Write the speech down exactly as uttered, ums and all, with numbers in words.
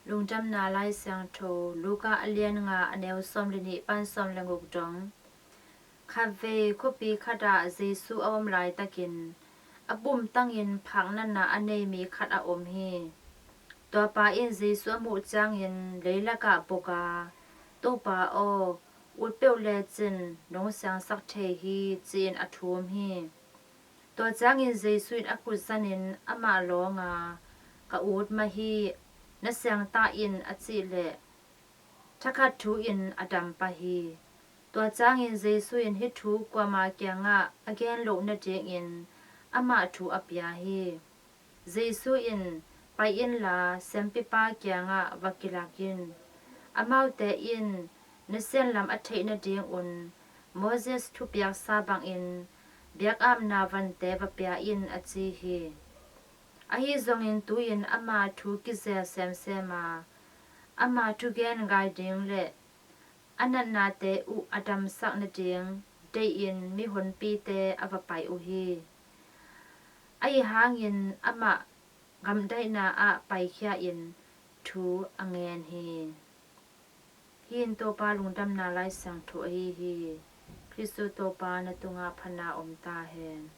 Lungdamna Lai Siangtho, Luka a lian nga, a neu sawm le nih pan sawm le guk dong. Khatvei khuapi khatah Jesu a om laitakin a pumtangin phak natna a nei mi khat a om hi. Tuapa in Jesu a muh ciangin leilakah bok a, "Topa aw, ut peuh lecin nong siangsak thei hi," ci-in a thum hi. Tua ciangin Jesu in a khut zanin amah lawng a, "Ka ut mah hi, na siang ta in," a cih leh thakhat thu in a dam pah hi. Tua ciangin Jesu in hih thu kuama kiangah a gen loh nadingin amah thu a pia hi. Jesu in, "Pai inla siampipa kiangah va kilak in. Amaute in na sianlam a theih nadingun Moses thupiaksa bangin biakapna vante va pia in," a ci hi. Ahi zongin tu-in ama thu kizel semsem a, ama thugen ngai ding le a natnate uh a damsak nading deihin mihonpite a va pai uh hi. Ahi hangin amah gamdaihna ah paikhia in thu a ngen hi. Hih in Topa Lungdamna Lai Siangtho ahi hi. Khristu Topa na tungah phatna om ta hen.